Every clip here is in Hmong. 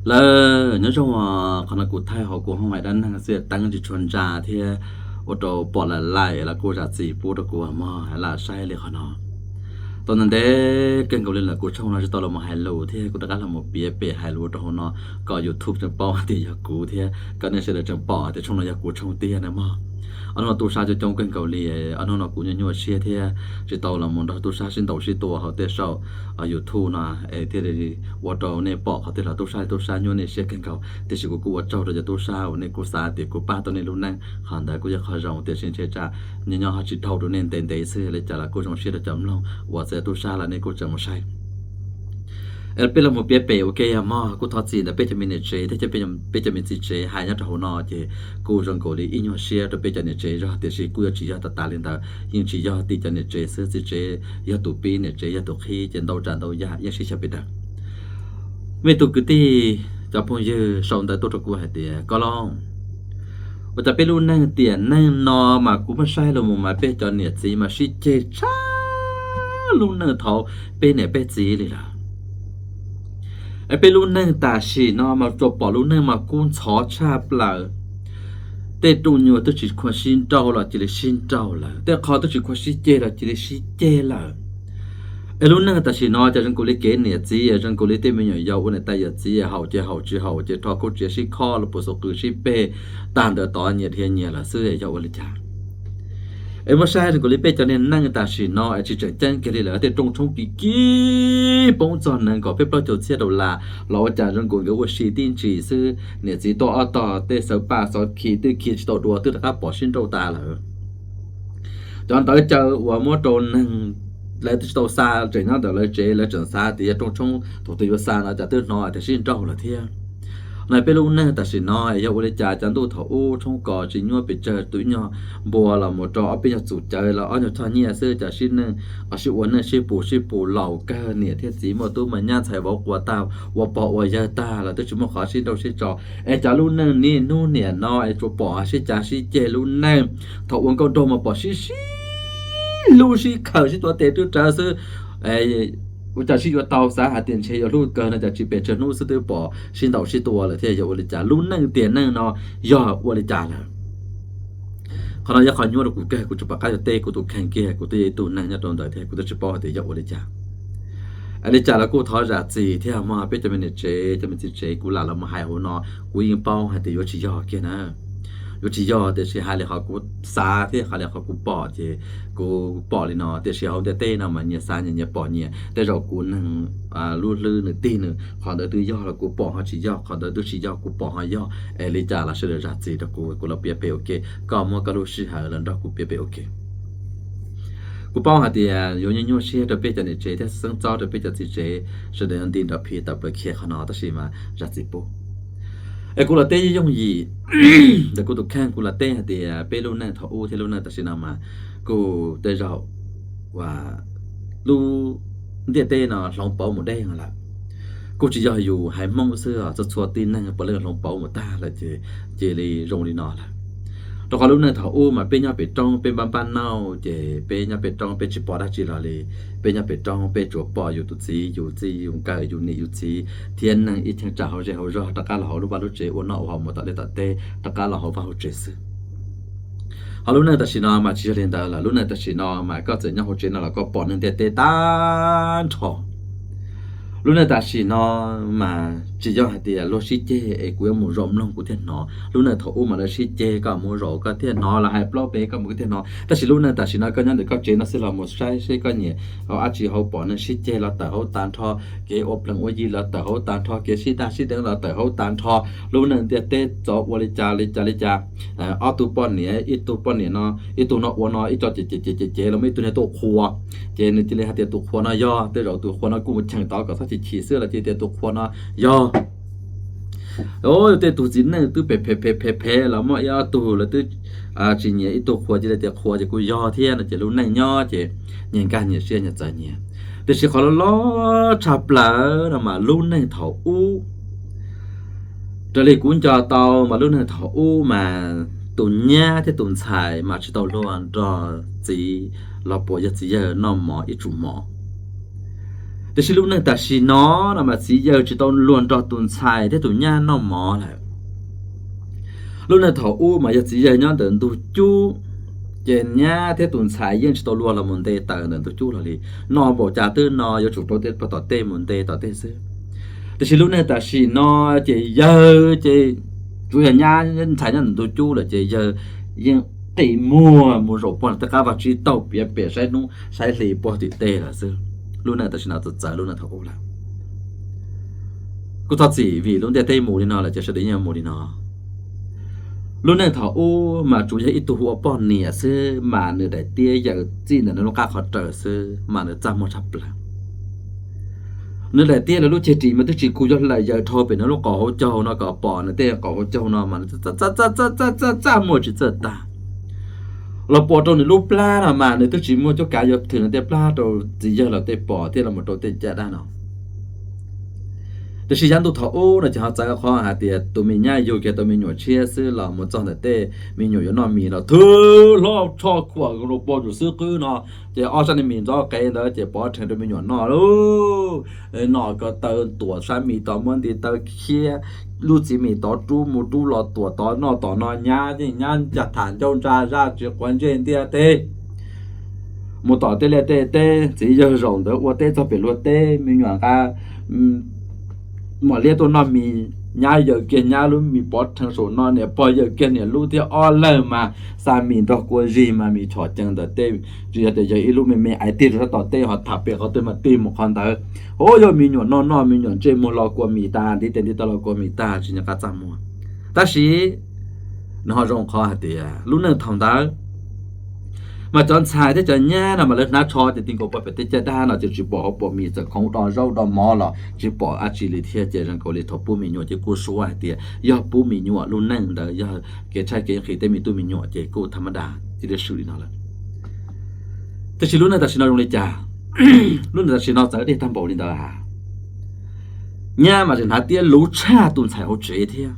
Lawv nyob zoo, qhov no kuv thaij hauv kuv hoob hais dab neeg xwb, teeb tsis tshua ntsa thiab ua rau pom lam laim los kuj zam txim pub rau kuv mog, lam saib li qhov no. Tau ntev ntev kawg nkaus li lawm kuv tshooj no tsis tau los mus hais lus thiab kuv rov qab los mus piav pem hais lus rau hauv no kom YouTube tseem paub tias yog kuv thiab kom nej sawv daws tseem pom tias tshooj no yog kuv tshooj tiag na mog. Ob hnub no tub sab coob coob kawg nkaus li, ob hnub no kuv nyuaj nyuaj siab thiab tsis tau los mus nrog tub sab sib ntaus sib tua hauv tej saum YouTube no es thiaj li ua rau nej pom qhov twg los tub sab li tub sab nyuaj nej siab kawg nkaus. Tiam sis kuv kuj ua tsaug rau cov tub sab uas nej kuj xav tias kuv pab tau nej lub neej, qhov ntawd kuj yog qhov zoo, tiam sis ntshe tsam nyob nyob ho tsis dhau rau nej ntev ntev xwb li cas los kuj zoo siab rau cov mloog uas txawm tub sab los nej kuj tseem mus saib. Peb los mus piav pem ua ke mog, kuj thov txim ntawm peb cov me niam tsev thiab peb cov me txiv tsev hais nyob rau hauv no ces kuj zoo nkaus li ib nyuag siab rau peb cov niam tsev zog, tiam sis kuj yuav tsis yog tas tas li ntawd, yeej tsis yog tim cov niam tsev xwb, txiv tsev yog tus pib, niam tsev yog tus qhib, ces ntau tsav ntau yam yeej sib xyaw pes daws. Muaj ib tug kwv tij, cov phooj ywg sau ntawv tuaj rau kuv hais tias, Koj Looj, ua cas peb lub neej tiam neej no mas kuv muab saib los mus mas peb cov niam txiv mas sib ceg tshaj lub neej thaum peb niam peb txiv li lawm. Es peb lub neej tam sim no mas tsuas pom lub neej mas kub ntxhov tshaj plaws. Tej rooj nyuag twb tsis khuam sib nrauj los cia li sib nrauj lawm, tej qho twb tsis khuam sib ceg los cia li sib ceg lawm. Es lub neej tam sim no ces zoo nkaus li kev niam txiv, zoo nkaus li tej me nyuam yaus ua niam tais yawm txiv, haus ces haus, tsis haus ces rho khaub tsiav sib khob los puas xuv qws sib peg tag ntawd tod, nyias dhia nyias lawm xwb, yog ua li cas? Es muab saib zoo nkaus li peb cov niag neej tam sim no es tsis tseem ceeb kiag li lawm, tej rooj tshoob kim kim poob txog nees nkaum peb plaub caug txhiab dollar los ua cas zoo nkaus nkawd ua si tib ntsis xwb, niam txiv tuaj ob tog tej xawv paj xov khi twb khi tsis tau dua twb rov qab pom sib nrauj tas lawm. Cov ntawv caw uas muab rau neeg, lawv twb tsis tau xa, tseem nyob ntawm lawv tsev, lawv tseem xav tias yog rooj tshoob thaum twg yuav xa no cas twb hnov tias sib nrauj lawm thiab. No peb lub neej tam sim no yog ua li cas, cas ntuj thaum ub tshoob kos tsis nyuaj pes tsawg, tus ib nyuag npua los mus rau ob peb nyuag txum cawv los ob nyuag choj nyiaj xwb, cas sib neej, sib ua neej sib pus sib pus laus kawg, niam thiab txiv muaj tub muaj nyab ntxhais vauv quas tag, ua pog ua yawg tag los twb tsis muaj qhov sib nrauj sib tso. Es cov lub neej niaj hnub niam no es tsuas pom sib cav sib ceg lub neej. Thaum ua nkauj nraug mas pom sib sib hlub sib khaws sib tuav tes twb rawv xwb. Ua cas sib yuav tau, xav hais tias ntshe yuav hlub kawg no cas tsis pes tsawg hnub xwb twb pom sib ntaus sib tua lawm thiab, yog ua li cas? Lub neej tiam neej no yog ua li cas lawm? Qhov no yog qhov nyuaj rau kuv kawg, kuv tsis pom qab yuav teb kuv tus kheej kiag, kuv twb yog ib tug neeg nyob rau ntawd thiab kuv twb tsis paub hais tias yog ua li cas. Li cas los kuj thov zam txim thiab mog peb cov me niam tsev cov me txiv tsev, kuv lam los mus hais hauv no, kuv yeej paub hais tias yuav tsis yog kiag na. Yuav tsis yog, tiam sis hais li qhov kuv xav thiab hais li qhov kuv pom ces kuv pom li no, tiam sis hauv ntiaj teb no mas nyias xav nyias, nyias pom nyias. Tej zaum kuv neeg lub hlwb nws tig nws, qhov ntawd twb yog los kuv pom ho tsis yog, qhov ntawd twb tsis yog kuv pom ho yog. Es li cas los sawv daws zam txim rau kuv, kuv los piav pem ua ke, koj muab koj lub sij hawm los nrog kuv piav pem ua ke. Kuv paub hais tias yuav nyuaj nyuaj siab rau peb cov niam tsev thiab xeeb txob rau peb cov txiv tsev, sawv daws nti nrov phiv tawm plaws khiav qhov no, tab sis mas zam txim pub. Es kuv los teb yooj yim ntawm kuv tus kheej, kuv los teb hais tias peb lub neej thaum ub thiab lub neej tam sim no mas kuj tej zaum lub ntiaj teb no hloov pauv mus deb lawm. Kuj tsis yog yus haiv Hmoob xwb, txhua txhua tib neeg puav leej hloov pauv mus tag lawm ces cia li zoo li no lawm. Rau qhov lub neej thaum ub mas peb nyob pem roob peb npab npab nauj, ces peb nyob pem roob peb tsis pom dab tsi los li. Peb nyob pem roob peb tsuas pom yus tus txiv, yus txij yus nkawm, yus niam yus txiv thiab neeg ib cheeb tsam hauv zej hauv zog rov qab los hauv lub vaj lub tsev ua noj ua haus mus tom liaj tom teb, rov qab los hauv vaj hauv tsev xwb. Ho lub neej tam sim no mas tsis yog li ntawd lawm, lub neej tam sim no mas koj txawm nyob hauv tsev no los koj pom neeg ntiaj teb tag nrho. Lub neej tam sim no mas tsis yog hais tias luag sib ceg es kuv yuav mus zaum mloog kuv thiaj hnov. Lub neej thaum ub mas lawv sib ceg koj mus zaum koj thiaj hnov, lawv hais plaub peb koj mus koj thiaj hnov, tab sis lub neej tam sim no koj nyob ntawm koj tsev no xwb los mus saib seb koj nyiam hauv dab tsi hauv, pom neeg sib ceg los tawm hauv tag nrho, kev ua plees ua yi los tawm hauv tag nrho, kev sib daj sib deev los tawm hauv tag nrho. Lub neej ntiaj teb txawm ua li cas li cas li cas, ob tug poj niam, ib tug poj niam no, ib tug no ua no ib co ces ces ces ces los muaj ib tug niag tuaj qhuas, ces nws cia li hais tias tus qhuas no yog, tej zaum tus qhuas no kuj mus cheem tod kom txhob chim chim xwb los cia tias tus qhuas no yog. Tej tug txiv neej twb phem phem phem phem phem los muaj ib ob tug lawv twb tsis nyiam ib tug qhuas cia li tias qhuas ces kuj yog thiab no ces lub neej nyob ces nyias nkag nyias siab nyias txawv nyias. Tiam sis qhov loj loj tshaj plaws no mas lub neej thaum ub, raws li kuv nco tau mas lub neej thaum ub mas tus nyab thiab tus ntxhais mas tsis tau luag nrog txiv los puas yog txiv yawg noj mov ib tsum mov. Tiam sis lub neej tam sim no no mas txiv yawg tsis tau luag nrog tus ntxhais thiab tus nyab noj mov lawm. Lub neej thaum ub mas yog txiv yawg nyob ntawm ntug cub, ces nyab thiab tus ntxhais yeej tsis tau luag los mus nte taws ntawm ntug cub los li. Noj npaum cas twb no, yuav tsum rau tej pog tom tej mus nte tom tej xwb. Tiam sis lub neej tam sim no ces yawg ces tsuas yog nyab ntxhais nyob ntawm ntug cub lawm ces yawg yeej qi muag mus zaum pog tej qab vaj tsib taug piav pem saib hnub saib hli puag tim tej lawm xwb. Lub neej tam sim no txawv txawv lub neej thaum ub lawm. Kuj txhob txwm vim lub ntiaj teb mus li no lawm ces sawv daws yeej mus li no. Lub neej thaum ub mas tsuas yog ib tug hu ua poj niam xwb mas nws daim tiab yawm txij ntawm nws lub qab qhov raws xwb mas nws txaj muag tshaj plaws. Nws daim tiab lawv lub ceg ris mas twb tsis kug yuav hlawm yawm dhau pem nws lub qaum hauv caug no kom pom nws tej qaum hauv caug no mas nws txaj muag tsis txawj tag. Los pom rau nws lub plab no mas nws twb tsis muaj cuab kav yuav thwm nws tej plab rau txiv yawg los tej pom thiab los mus rau tej caj dab no. Tiam sis yav ntuj thaum ub no ces ho txawv qhov hais tias tus me nyab yug kiag tau me nyuam tshiab xwb los mus txog ntawm tej me nyuam yuav noj mis los thwb hlob tsho khuam rau pog tus xwb qwb no, ces ob sab niag mis ntxob qev ntawd ces pov rhees rau me nyuam noj lauj. Noj ko taw tuam sab mis tod muab nti taw khiab, lub txiv mis tod rub mus rub los tuam tod noj tom no, nyab yeej nyab ncaj tham ncauj ntsa zaj tsis quav ntsej ntiaj teb. Mus tom tej liaj tej teb, txiv yawg zaum ntawd ua teb txog pem luag teb, me nyuam nqa mos liab tuaj noj mis, nyab yawm kiag nyab lub mis pov rhees saum no, niam pog yawm kiag niam lub thiab ob leeg mas xa mis nrog kua zig mas mis chom cees ntawm tej. Tsis yog tias yog ib lub me me aiv tig rau sab tom tej ho tham pem qhov twg mas tig mus qhov ntawd. Ub, yog me nyuam noj noj me nyuam ntsej muag los kua mis tag, ntiv tes ntiv taw los kua mis tag tsis nco qab txaj muag. Tab sis nws ho zoo qhov hais tias lub neej thaum ntawd mas cov ntxhais thiab cov nyab no mas lawv hnav tsho ces ti nkaus pog pem tej caj dab no ces tsis pom hauv pom mis, txawm khoov do zaub do mov los tsis pom dab tsi li thiab. Ces zoo nkaus li thaum pub me nyuam ces kuj suav hais tias yog pub me nyuam lub neej ntawd yog kev tshaib kev nqhis tej me tub me nyuam ces kuj tham ma das cia li swm li no lawm. Tiam sis lub neej tam sim no zoo li cas? Lub neej tam sim no txawv dej tag npaum li ntawd a. Nyab mas tseem hnav tiab luv tshaj tus ntxhais hauv tsev thiab.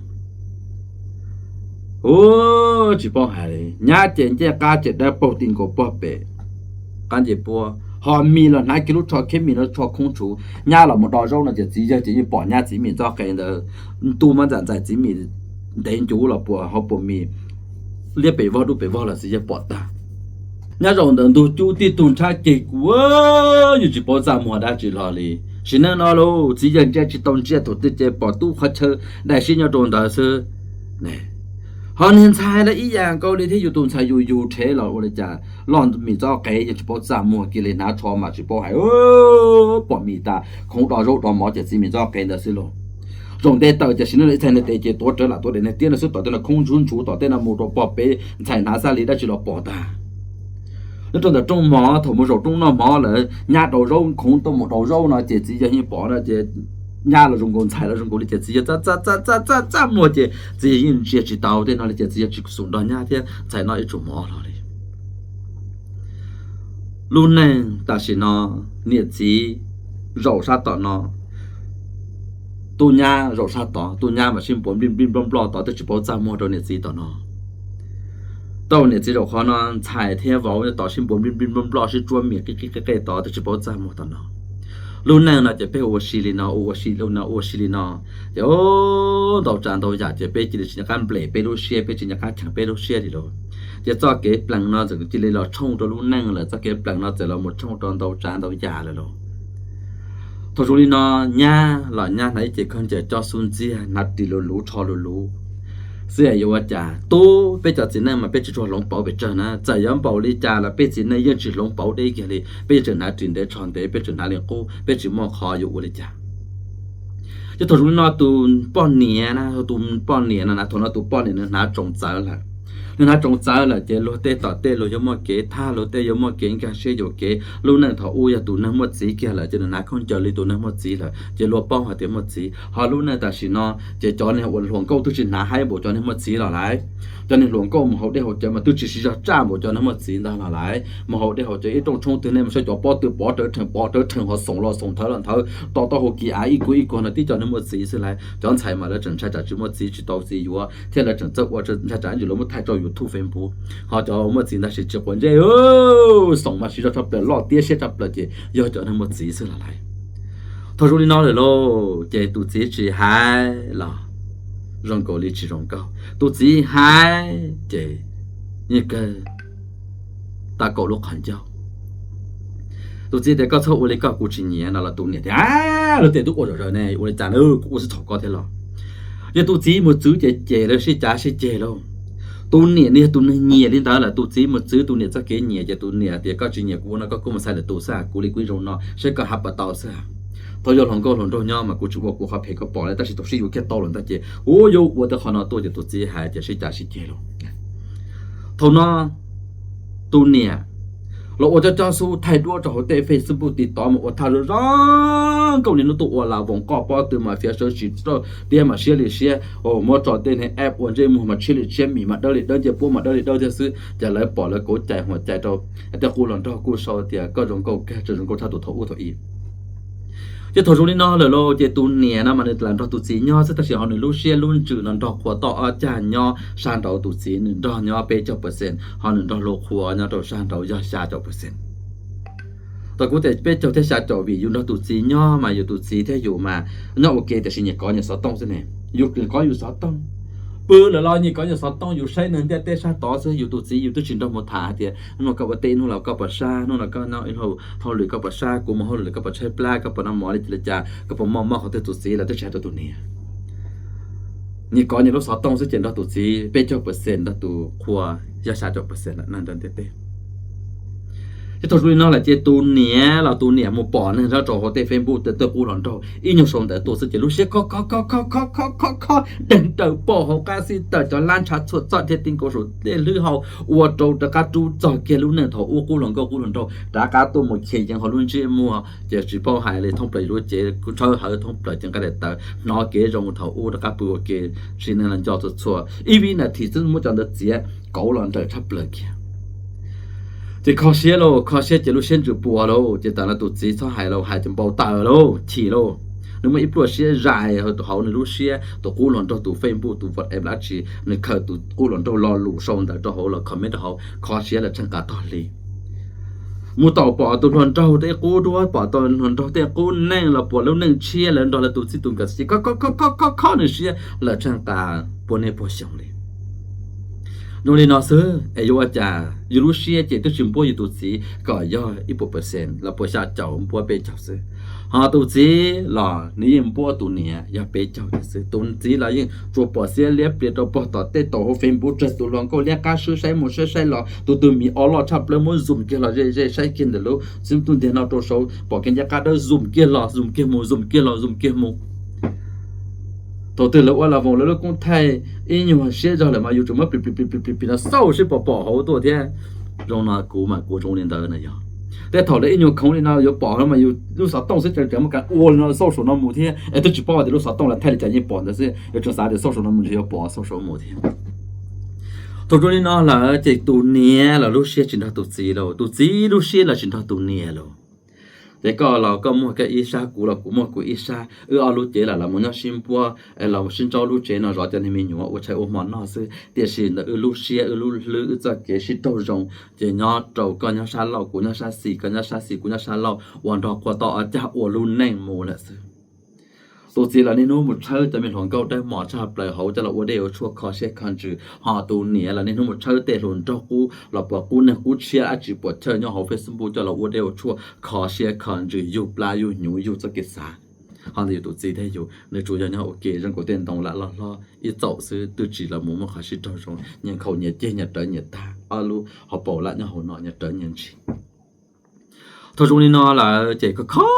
Ub, tsis paub hais li, nyab ces ncej qab ces dawb paug ti nkaus pog pem qab ncej puab, ho mis los hnav kiag lub tsho khiab mis lub tsho khoob tshuv. Nyab los mus do zaub no ces txiv yawg ces yeej pom nyab txiv mis ntxob qe ntawd, ntu mab ntxam ntxais txiv mis ntev ncuv los puas hauv puas mis liab pes vog dub pes vog los txiv yawg pom tag. Nyab zaum ntawm ntug cub tib tug nrhab ceg kuv, yeej tsis paub txaj muag dab tsi hlo li. Sim neej no lauj, txiv yawg ntsia tsis tau ntsia thaum twg ces pom tub qhov chaw dai siab nyob rau ntawd xwb. Ho niag ntxhais lawv ib yam nkaus li thiab, yus tus ntxhais yus yug rhev los ua li cas loj mis txob qev yeej tsis paub txaj muag kiag li, hnav tsho mas tsis paub hais, pom mis tas khoov do zaub do mov ces txiv mis txob qev ntawd xwb lauj. Zaum nte taws ces sim neej no ib txhais nws tes ces tuav rawv lam tuav daim niag tiab no xwb, tom tej no khoob ntsuv ntsuv, tom tej no mus rau pog pem ntxhais hnav xab li dab tsi los pom tag. Nyob rau ntawm rooj mov, thaum mus zaum rooj noj mov lawm nyab rau zaub, khoov tuaj mus rau zaub no ces txiv yawg yeej pom no ces nyab los zoo nkaus ntxhais los zoo nkaus li ces txiv yawg txaj txaj txaj txaj txaj muag ces txiv yawg yeej ntsia tsis tau tej no li ces txiv yawg tsis xum nrog nyab thiab ntxhais noj ib tsum mov hlo li. Lub neej tam sim no niam txiv zaum sab tom no, tub nyab zaum sab tod, tub nyab mas sib npuav nplij nplij nploj nploj tod twb tsis paub txaj muag rau niam txiv tom no. Tau niam txiv zaum qhov no, ntxhais thiab vauv nyob tod sib npuav nplij nplij nploj nploj sib tsuab mis qij qij qej qej tod twb tsis paub txaj muag tom no. Lub neej no ces peb ua si li no, ua ua si li no, ua si li no, ces ntau tsav ntau yam ces peb cia li tsis nco qab nplem peb lub siab, peb tsis nco qab cheem peb lub siab li lauj. Ces txoj kev plees no txawm cia li los tshooj rau lub neej lawm, txoj kev plees no txawm los mus tshooj rau ntau tsav ntau yam lawm lauj. Thaum zoo li no, nyab los nyab hnav ib ce khaub ncaws cob xub ntxiag, hnav ris luv luv tsho luv luv xwb, yuav ua cas tub, peb cov txiv neej mas peb tsis tshua hloov pauv pes tsawg na, txawm yuav npaum li cas los peb txiv neej yeej tsis hloov pauv deb kiag li, peb yeej tseem hnav ris ntev tsho ntev, peb tseem hnav li qub, peb tsis muaj qhov yuav ua li cas. Ces thaum zoo li no tus poj niam na, tus poj niam no na, thaum no tus poj niam nws hnav tsoos txawv lawm. Nws hnav tsoos txawv lawm ces luag tej tom tej luag yuav muaj kev thab, luag tej yuav muaj kev nkag siab yuam kev. Lub neej thaum ub yog tus neeg muaj txiv kiag lawm ces nws hnav khaub ncaws li tus neeg muaj txiv lawm ces luag paub hais tias muaj txiv. Ho lub neej tam sim no ces cov neeg ua hluas nkauj twb tsis hnav haib npaum cov neeg muaj txiv los lawm. Cov neeg hluas nkauj mus haus dej haus cawv mas twb tsis sib zog tsaj npaum cov neeg muaj txiv ntag los lawm. Mus haus dej haus cawv ib rooj tshoob twg nej mus saib cov pob tw pov rawv rhees pov rawv rhees, ho xoom los xoom, thawv los nthawv, to taub hau kiv av ib kuag ib kuag no tib cov neeg muaj txiv xwb lauj. Cov ntxhais mas lawv tseem ntshai tsam tsis muaj txiv tsis tau txiv yuav thiab lawv tseem txawj ua ntshai tsam ntsis lawv muab thaij rau YouTube Facebook. Ho cov muaj txiv ntag sis tsis quav ntsej, xoom mas sib zog tshaj plaws, loj tiab siab tshaj plaws ces yog cov neeg muaj txiv xwb los lawm. Thaum zoo li no lawm lauj, ces tus txiv tsis hais los zoo nkaus li tsis zoo nkauj, tus txiv hais ces yeej kawg tau kaum lub qhov ncauj. Tus txiv tias, koj txhob ua li koj, kuv tsis nyiam no los tus niam tias, a, lub tias twb ua zom zaws ne, ua li cas na, kuv ua xwb txhaum koj thiab los. Yog tus txiv mus txwv ces ces lawv sib cav sib ceg lauj. Tus niam nws yog tus neeg nyiam li ntawd lawm, tus txiv mus txwv tus niam txoj kev nyiam ces tus niam tias, koj tsis nyiam kuv ua no koj kuj mus xaiv lwm tus xwb, kuv li kuv zoo no seb koj hab puas tau xwb. Thaum yog hluas nkauj hluas nraug nyob mas kuv tsis ua kuv qhov phem koj pom li, tab sis thaum sib yuav kiag tau lawm ntag ces kuv yuav ua tej qhov no tuaj. Ces tus txiv hais ces sib cav sib ceg lauj. Thaum no tus niam los ua cov cov xub thaij duab rau hauv tej Facebook tiv tov mus ua thaj zoo zoo nkauj li hnub tuaj ua las voos qoj pob tw mas fiav sawv tsis rau tiab mas siab li siab, muab tso tej niag app ua ntsej muag mas tshiab li tshiab, mis mas dawb li dawb, ncej puab mas dawb li dawb thiab xwb. Ces lawv pom lawv kauv cai huam cai rau. Tej qub hluas nraug kuj sau tias koj zoo nkauj kawg, tseem zoo nkauj tshaj tus thaum ub thaum i. Ces thaum zoo li no lawm lauj, ces tus niam no mas nws lam nrog tus txiv nyob xwb, tab sis ho nws lub siab lub ntsws no nrog qhua toj ob cag nyob sab nraud, tus txiv nws nrog nyob peb caug percent, ho nws nrog luag qhua nyob rau sab nraud yog xya caum percent. Tau kuv tias peb caug thiab xya caum vim yus nrog tus txiv nyob mas yus tus txiv thiab yus mas nyob ua ke, tiam sis nyias kov nyias xov tooj xwb ne. Yus kov yus xov tooj, pw lawm los nyias kov nyias xov tooj, yus saib neeg ntiaj teb sab tod xwb. Yus tus txiv yus twb tsis nrog mus tham hais tias hnub no koj ua teb, hnub no koj puas sab, hnub no koj noj hauj lwm koj puas sab, kuv mus hauj lwm koj puas tshaib plab, koj puas noj mov li cas li cas, koj puas moj moj qhov twg. Tus txiv los twb tsis hais rau tus niam. Nyias kov nyias lub xov tooj xwb ces nrog tus txiv peb caug percent, nrog tus qhua yog xya caum percent lawm ntiaj teb. Ces thaum zoo li no lawm ces tus niam los tus niam mus pom neeg nyob rau hauv tej Facebook tej qub hluas nraug ib nyuag sau ntawv tuaj xwb ces lub siab kho kho kho kho kho kho kho deeg raws pom hauv qab xij tawm cov lab ntshav txhua txoj dhia ti nkaus saum tej hlwb hau, ua rau rov qab rub txog kiag lub neej thaum ub, qub hluas nkauj qub hluas nraug rov qab tuaj mus khiav yeev hauv lub ntsej muag. Ces tsis paub hais li thoob plaws lub cev tshawb hawv thoob plaws ces nqaij daim tawv hnov kev zoo thaum ub rov qab pw ua ke, sim neej los nco txhua txhua ib vib nas this xwb muab cov ntawd txiav kauv los nrawm tshaj plaws kiag. Ces kho siab lauj, kho siab ces lub siab ntsws puas lauj, ces tas no tus txiv txhob hais lauj, hais ces npau taws lauj, chim lauj. Nws muaj ib pluaj siab zais hauv nws lub siab, tus qub hluas nraug tus Facebook tus WhatsApp dab tsi, nws khaws tus qub hluas nraug lo lus sau ntawv rau hauv los comment rau hauv, kho siab lawm tsheej qas tog hli. Mus tom pom tus hluas nraug tej qub duab, pom tus hluas nraug tej qub neej los puas lub neej tshiab lawv nrog lawv tus txij tus nkawm txi kho kho kho kho nws siab lawm tsheej qas puag niaj puag xyoo li. Zoo li no xwb es yuav ua cas yus lub siab ces twb tsis npuab yus tus txiv kom yog ib puas percent los puas xya caum, npuab peb caug xwb. Ho tus txiv los nws yeej npuab tus niam yog peb caug tiam xwb. Tus txiv los yeej tsuas pom xiab liab plias rau pog tom tej tau hauv Facebook tsawg tus hluas nkauj liab qab swb saib mus saib saib los, tus twg miv o loj tshaj plaws muab zoom kiag los ze ze saib kiag ntawm lub xib tub ntiag no rau saud pom kiag ncaj qab dawb zoom kiag los zoom kiag mus zoom kiag los zoom kiag mus. Thaum twg lawv ua las voos lawv lub koob thaij ib nyuag siab zog lawm mas yus tseem muab plis plis plis plis plis no xauj seb puas pom hauv tuaj thiab. Zoo no kuv mas kuv zoo li ntawd na yog. Tej thaum lawv ib nyuag khoov li no yuav pom no mas yus lub xov tooj xwb tseem tseem muaj kas ua li no xauj saum no mus thiab es twb tsis paub tias lub xov tooj lawv thaij li cas yeej pom ntawd xwb, yuav tseem xav tias xauj saum no mus ntshe yuav pom xauj saum mus thiab. Thaum zoo li no lawm ces tus niam los lub siab tsis nrog tus txiv lauj, tus txiv lub siab los tsis nrog tus niam lauj. Ces koj los koj muaj koj ib sab, kuv los kuv muaj kuv ib sab, wb ob lub cev los los mus nyob sib npuab los sib ntsaub lub tsev no zov cov niag me nyuam ua tshais ua hmo noj xwb, tiam sis ntawm wb lub siab wb lub hlwb wb txoj kev sib raug zoo ces nyob rau koj nyob sab laug kuv nyob sab xis, koj nyob sab xis kuv nyob sab laug, ua nrog qhua toj ob cag ua lub neej mus lawm xwb. Tus txiv los niaj hnub mus tshawb cov me hluas nkauj dawb mos tshaj plaws hauv coj los ua dej ua tshuaj kho siab kho ntsws, ho tus niam los niaj hnub mus tshawb tej hluas nraug qub los puas qub neeg qub tshiab dab tsi puas chawj nyob hauv Facebook coj los ua dej ua tshuaj kho siab kho ntsws yug plab yug hnyuv yug txoj kev xav. Ho ntawm yus tus txiv thiab yus, nws tsuas yog nyob ua ke zoo nkaus tej ntoo lam loj hlob ib txaum xwb, twb tsis los mus muaj qhov sib raug zoo, nyias nkhaus nyias ceg nyias rawv nyias tag, ob lub hauv paus lam nyob hauv no nyias rawv nyias ntsis. Thaum zoo li no lawm ces kho kho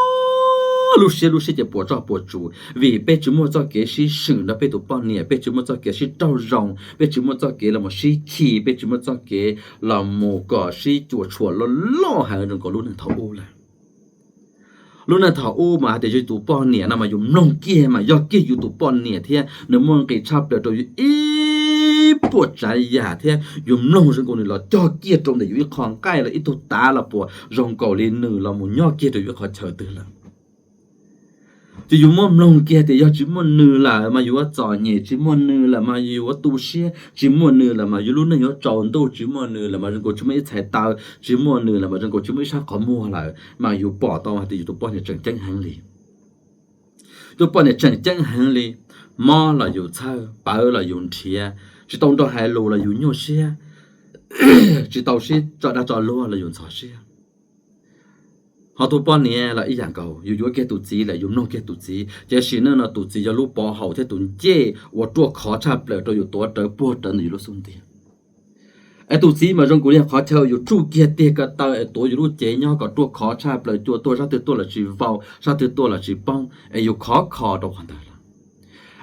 lub siab, lub siab ces puas tsuaj puas tsuv vim peb tsis muaj txoj kev sib swm nrog peb tus poj niam, peb tsis muaj txoj kev sib raug zoo, peb tsis muaj txoj kev los mus sib khi, peb tsis muaj txoj kev los mus kom sib cuam tshuam loj loj heev zoo nkaus lub neej thaum ub lawm. Lub neej thaum ub mas hais tias yus tus poj niam no mas yus mloog kiag mas yog kiag yus tus poj niam thiab nws muaj nqis tshaj plaws rau yus ib puas tsav yam thiab yus mloog zoo nkaus nws los cog kiag rau ntawm yus ib qho nqaij los ib tug tav los puas zoo nkaus li nws los mus nyob kiag rau yus ib qho chaw twg lawm. Ces yus muab mloog kiag tias yog tsis muaj nws lawm mas yus yuav txom nyem, tsis muaj nws lawm mas yus yuav tu siab, tsis muaj nws lawm mas yus lub neej yuav tsaus ntuj, tsis muaj nws lawm mas zoo nkaus tsis muaj ib txhais taw, tsis muaj nws lawm mas zoo nkaus tsis muaj ib sab qhov muag lawm, mas yus pom tau hais tias yus tus poj niam tseem ceeb heev li. Tus poj niam tseem ceeb heev li, mob los yus txhawj, pawv los yus nrhiav, tsis tau nrog hais lus los yus nyuaj siab, tsis tau sib tso dag tso luag los yus ntxhov siab. Ho tus poj niam los ib yam nkaus, yus yuav kiag tus txiv lawm yus mloog kiag tus txiv, tiam sis nej no tus txiv yog lub pov haum thiab tus ncej uas ruaj khov tshaj plaws rau yus tuav rawv puag rawv ntawm yus lub xub ntiag. Es tus txiv mas zoo nkaus li qhov chaw yus tsuj kiag tiag ko taw es tuav yus lub cev nyob kom ruaj khov tshaj plaws, cua tuaj sab twg tuaj los tsis vau, sab twg tuaj los tsis poob, es yus khov kho rau qhov ntawd lawm.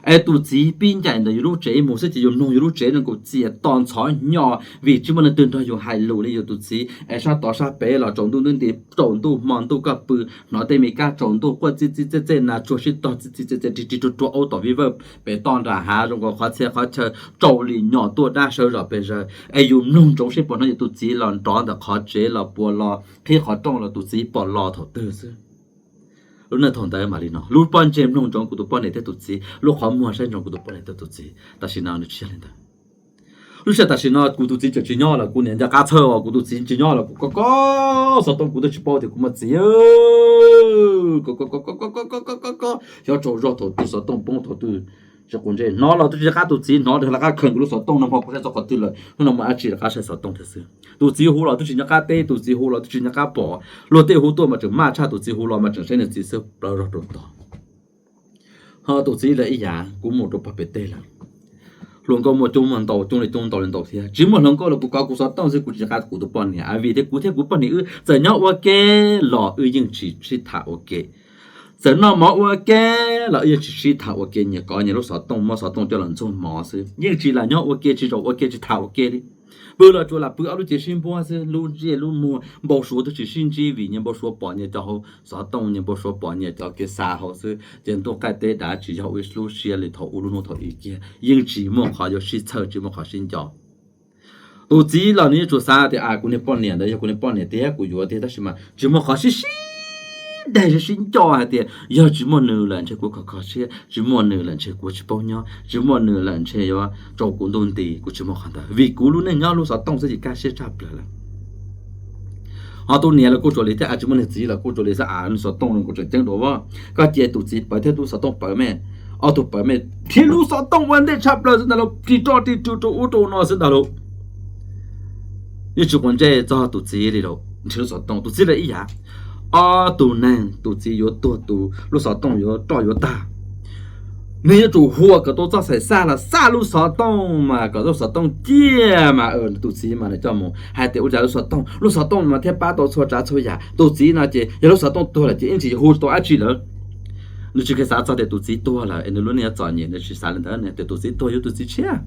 Es tus txiv pib ncaim ntawm yus lub tsev mus xwb ces yus mloog yus lub tsev zoo nkaus txias to ntxhov hnyo, vim tsis muaj leej twg nrog yus hais lus li yus tus txiv. Es sab tod sab pem los tsaus ntuj ntuj nti, tsaus ntuj hmo ntuj kaj pw, hnov tej me kab tsaus ntuj quaj txij txij txej txej, nas tsuag sib tog txij txij txej txej, rig rig ruag ruag aub tom viv vawj pem toj nram hav, zoo nkaus qhov txhia qhov chaw tsaus li nyom tuaj dab sawv zom pes zaws. Es yus mloog ntsoov seb puas hnov yus tus txiv los nrov ntawm qhov tsev los puas los qhib qhov rooj los tus txiv pom los thaum twg xwb. Lub neej thaum ntawd mam li no, lub pob ntseg mloog ntsoov kuv tus poj niam thiab tus txiv, lub qhov muag saib ntsoov kuv tus poj niam thiab tus txiv. Tam sim no nws tsis yog li ntawd. Lub sij hawm tam sim no kuv tus txiv tseem tsis nyob lawm, kuv niam nco qab txhawj os, kuv tus txiv tsis nyob lawm, kuv koj koj xov tooj kuv twb tsis paub tias kuv muaj txiv. Koj koj koj koj koj koj koj koj koj, xyov tsaug zog thaum twg xov tooj poob thaum twg. Tsis quav ntsej, hnov los twb tsis nco qab tus txiv, hnov rau lawv qab khaws kuv lub xov tooj no, hmo kuv saib txog qhov twg lawm, hnub no muaj dab tsi rov qab saib xov tooj thiab xwb. Tus txiv hu los twb tsis nco qab teb, tus txiv hu los twb tsis nco qab pom. Luag tej hu tuaj mas tseem maj tshaj, tus txiv hu los mas tseem saib nws txiv xwb plaws zog rau tod. Ho tus txiv lawv ib yam, kuv mus rau pog pem teb lawm. Hluas nkauj muaj coob muaj ntau, coob li coob ntau li ntau thiab. Tsis muaj hluas nkauj los kuv kov kuv xov tooj xwb, kuv tsis nco qab kuv tus poj niam, vim tias kuv thiab kuv poj niam wb txawm nyob ua ke los wb yeej tsis sib tham ua ke. Txawm noj mov ua ke los wb yeej tsis sib tham ua ke, nyias kov nyias lub xov tooj, muab xov tooj coj los ntxuag mov xwb, yeej tsis lam nyob ua ke, tsis zaum ua ke, tsis tham ua ke li. Pw los tsuas lam pw ob lub cev sib npuab xwb, lub ntsej lub muag npau suav twb tsis sib ntsib vim nyias npau suav pom nyias cov hauv xov tooj, nyias npau suav pom nyias cov kev xa hauv xwb. Ces ntuj qaij teb dav tsis yog ua ib lub siab li thaum ub lub hnub thaum ub kiag, yeej tsis muaj qhov yuav sib txhawj, tsis muaj qhov sib nco. Tus txiv los nws yeej tsuas xav tias a kuv niag poj niam ntawd yog kuv niag poj niam tiag, kuv yuav tiag, tab sis mas tsis muaj qhov sib sib daig sib sib nco hais tias yog tsis muaj nws lawm ntshe kuv khov kho siab, tsis muaj nws lawm ntshe kuv tsis paub nyob, tsis muaj nws lawm ntshe yuav tsaus kuv ntuj nti, kuv tsis muaj qhov ntawd vim kuv lub neej nyob lub xov tooj xwb ces kaj siab tshaj plaws lawm. Ho tus niam los kuj tsuas li thiab, tsis muaj niag txiv los kuj tsuas li xwb, a nws xov tooj no kuv tseem ceeb dua. Koj cia tus txiv pawv thiab lub xov tooj pawv me, ob tug pawv me nrhiav lub xov tooj ua ntej tshaj plaws xwb ntag lauj, ris roj ris rw rau ub rau no xwb ntag lauj. Yeej tsis quav ntsej txog tus txiv li lauj, nrhiav lub xov tooj, tus txiv los ib yam. Ob tug neeg tus txiv yuav tuag tus lub xov tooj yuav roj yuav tag, nws yuav tsum hu kom tau txoj xaim xaj los xaj lub xov tooj mas kom lub xov tooj ciaj mas tus txiv mas nws coj mus hais tias ua cas lub xov tooj, lub xov tooj mas thiaj pab tau txhua tsav txhua yam. Tus txiv no ces yog lub xov tooj tuag lawm ces yeej tsis hu tau dab tsi lawm. Nws tsis kev xav txog tias tus txiv tuag lawm es nws lub neej yuav txom nyem, nws tsis xav li ntawd, nws tias tus txiv tuag yuav tus txiv tshiab.